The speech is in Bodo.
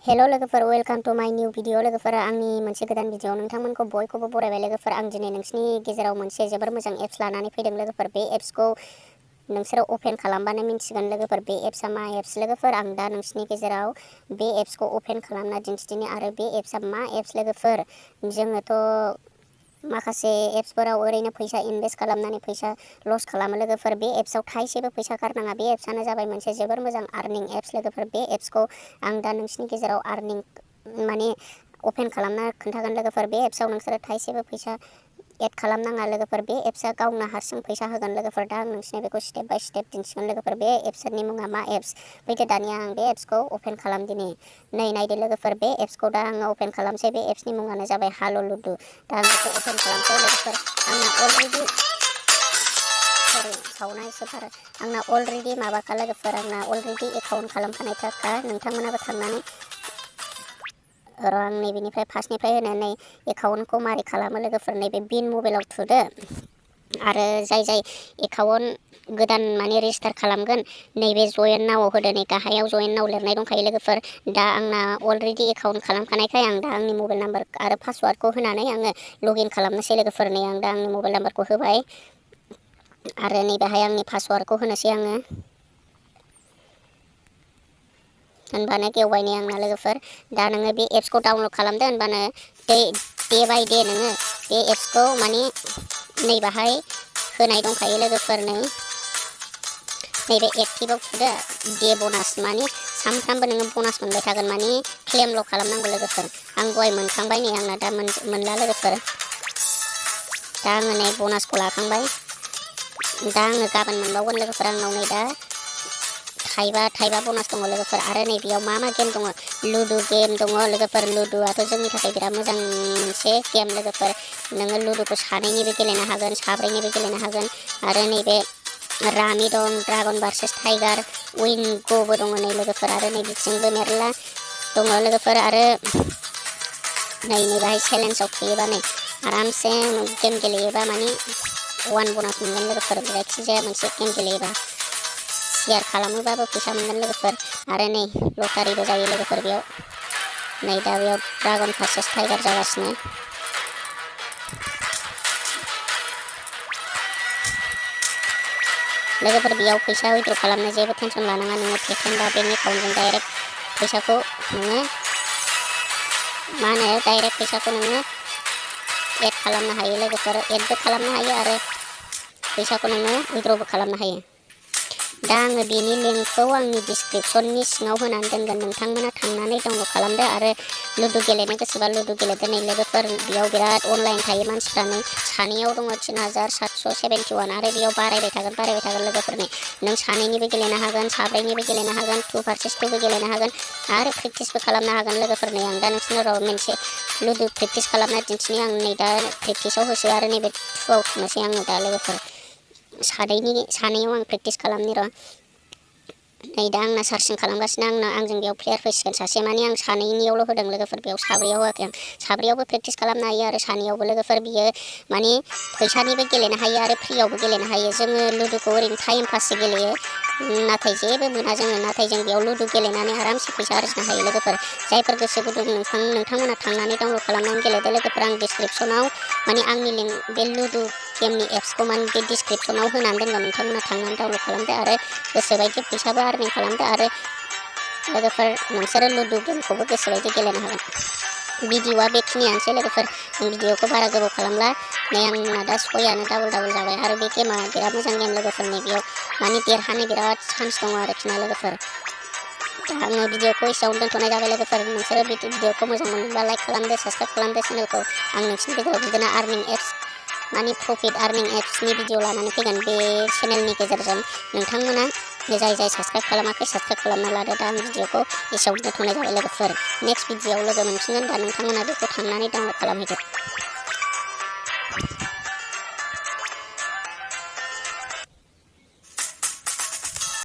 हेलो लोगोफोर वेलकाम टू माय निउ भिडिअ लोगोफोर आंनि मोनसे गोदान भिडिअ नोंथांमोनखौ बयखौबो बरायबाय लोगोफोर आं दिनै नोंसिनि गेजेराव मोनसे जोबोर मोजां एप्स लानानै फैदों लोगोफोर बे एप्सखौ नोंसोरो अपेन खालामबानो मिन्थिगोन लोगोफोर बे एप्सआ मा एप्स लोगोफोर आं दा नोंसिनि गेजेराव बे एप्सखौ अपेन खालामना दिन्थिदिनि आरो बे एप्सआ मा एप्स लोगोफोर जोङोथ' माखासे एप्सफोराव ओरैनो फैसा इनभेस्ट खालामनानै फैसा लस खालामो लोगोफोर बे एप्सआव थाइसेबो फैसा गारनाङा बे एप्सआनो जाबाय मोनसे जोबोर मोजां आर्निं एप्स लोगोफोर बे एप्सखौ आं दा नोंसिनि गेजेराव आर्निं माने अपेन खालामना खोन्थागोन लोगोफोर बे एप्सआव नोंसोरो थाइसेबो फैसा एड खालामनाङा लोगोफोर बे एप्सआ गावनो हारसिं फैसा होगोन लोगोफोर दा आं नोंसिनो बेखौ स्टेप बाय स्टेप दिन्थिगोन लोगोफोर बे एप्सनि मुङा मा एप्स फैदो दानिया आं बे एप्सखौ अपेन खालामदिनि नै नायदो लोगोफोर बे एप्सखौ दा आङो अपेन खालामसै बे एप्सनि मुङानो जाबाय हाल' लुदु दा आं बेखौ अपेन खालामसै लोगोफोर आंना अलरेडि सावना एसे बारा आंना अलरेडि माबाखा लोगोफोर आंना अलरेडि एकाउन्ट खालामखानायखा नोंथांमोनाबो थांनानै आं नैबेनिफ्राय फार्स्टनिफ्राय होनो नै एकाउन्टखौ मारै खालामो लोगोफोर नैबे बिन मबाइलाव थुदो आरो जाय एकाउन्ट गोदान माने रेजिस्टार खालामगोन नैबे जयेन नावआव होदो नै गाहायाव जयेन नाव लिरनाय दंखायो लोगोफोर दा आंना अलरेडि एकाउन्ट खालामखानायखाय आं दा आंनि मबाइल नाम्बार आरो पासवार्डखौ होनानै आङो लगिन खालामनोसै लोगोफोर नै आं दा आंनि मबाइल नाम्बारखौ होबाय आरो नै बेहाय आंनि पासवार्डखौ होनोसै आङो होनबानो गेवबाय नै आंना लोगोफोर दा नोङो बे एप्सखौ डाउनलड खालामदो होनबानो डे बाय डे नोङो बे एप्सखौ माने नैबाहाय होनाय दंखायो लोगोफोर नैबे एक्टिभआव थुदो डे बनास माने सानफ्रामबो नोङो बनास मोनबाय थागोन माने क्लेमल' खालामनांगौ लोगोफोर आं दहाय मोनखांबाय नै आंना दा मोनला लोगोफोर दा आङो नै बनासखौ लाखांबाय दा आङो गाबोन मोनबावगोन लोगोफोर आंनाव नै दा थाइबा बनास दङ लोगोफोर आरो नै बेयाव मा गेम दङ लुडु गेम दङ लोगोफोर लुडुआथ' जोंनि थाखाय बिराद मोजां मोनसे गेम लोगोफोर नोङो लुडुखौ सानैनिबो गेलेनो हागोन साब्रैनिबो गेलेनो हागोन आरो नैबे रामि दं ड्रागन भार्सेस टाइगार विंग'बो दङ नै लोगोफोर आरो नै बिथिंबो मेरला दङ लोगोफोर आरो नैबेहाय चेलेन्जआव फैयोबा नै आरामसे गेम गेलेयोबा माने 1 बनास मोनगोन लोगोफोर जायखिजाया मोनसे गेम गेलेयोबा शेयार खालामोबाबो फैसा मोनगोन लोगोफोर आरो नै लटारिबो जायो लोगोफोर बेयाव नै दा बेयाव ड्रागन भार्सेस टाइगार जागासिनो लोगोफोर बेयाव फैसा उइद्र' खालामनो जेबो टेनसन लानाङा नोङो पेटिएम बा बेंक एकाउन्टजों डाइरेक्ट फैसाखौ नोङो डाइरेक्ट फैसाखौ नोङो एड खालामनो हायो लोगोफोर एडबो खालामनो हायो आरो फैसाखौ नोङो उइद्र'बो खालामनो हायो दा आङो बेनि लिंकखौ आंनि डिसक्रिपसननि सिङाव होनानै दोनगोन नोंथांमोना थांनानै डाउनलड खालामदो आरो लुडु गेलेनो गोसोबा लुडु गेलेदो नै लोगोफोर बेयाव बिराद अनलाइन थायो मानसिफ्रानो सानैयाव दङ 3771 आरो बेयाव बारायबाय थागोन लोगोफोर नै नों सानैनिबो गेलेनो हागोन साब्रैनिबो गेलेनो हागोन 2 भार्सेस 2बो गेलेनो हागोन आरो प्रेक्टिसबो खालामनो हागोन लोगोफोर नै आं दा नोंसिनो मोनसे लुडु प्रेक्टिस खालामना दिन्थिनि आं नै दा प्रेक्टिसाव होसै आरो नैबे 2आव थुनोसै आङो दा लोगोफोर सानैयाव आं प्रेक्टिस खालामनि र' नै दा आंना सार्चिं खालामगासिनो आंजों बेयाव प्लेयार फैसिगोन सासे माने आं सानैनियावल' होदों लोगोफोर बेयाव साब्रैयाव होआखै आं साब्रैयावबो प्रेक्टिस खालामनो हायो आरो सानैयावबो लोगोफोर बियो माने फैसानिबो गेलेनो हायो आरो फ्रियावबो गेलेनो हायो जोङो लुडुखौ ओरैनो टाइम पाससो गेलेयो नाथाय जेबो मोना जोङो नाथाय जों बेयाव लुडु गेलेनानै आरामसे फैसा आरजिनो हायो लोगोफोर जायफोर गोसो गुदुं नोंथांमोना थांनानै डाउनलड खालामनानै गेलेदो लोगोफोर आं डिसक्रिपसनाव माने आंनि लिंक बे लुडु गेमनि एप्सखौ माने बे डिसक्रिपसनाव होनानै दोनगोन नोंथांमोना थांनानै डाउनलड खालामदो आरो गोसोबायदि फैसाबो आर्निं खालामदो आरो लोगोफोर नोंसोरो लुडु गेमखौबो गोसोबायदि गेलेनो हागोन भिडिअआ बेखिनियानोसै लोगोफोर आं भिडिअखौ बारा गोबाव खालामला नै आंना दा 6आनो डाबल जाबाय आरो बे गेमा बिराद मोजां गेम लोगोफोरनि बेयाव माने देरहानो बिराद चान्स दङ आरोखि ना लोगोफोर दा आङो भिडिअखौ एसेयावनो दोनथ'नाय जाबाय लोगोफोर नोंसोरो भिडिअखौ मोजां मोनोबा लाइक खालामदो साबसक्राइब खालामदो चेनेलखौ आं नोंसिनि गेजेराव बिदिनो आर्निं एप्स माने प्रफिट आर्निं एप्सनि भिडिअ लानानै फैगोन बे चेनेलनि गेजेरजों नोंथांमोना जाय साबसक्राइब खालामाखै साबसक्राइब खालामना लादो दा आं भिडिअखौ एसेयावनो दोनथ'नाय जाबाय लोगोफोर नेक्स्ट भिडिअआव लोगो मोनफिनगोन दा नोंथांमोना बेखौ थांनानै डाउनलड खालामहैदो।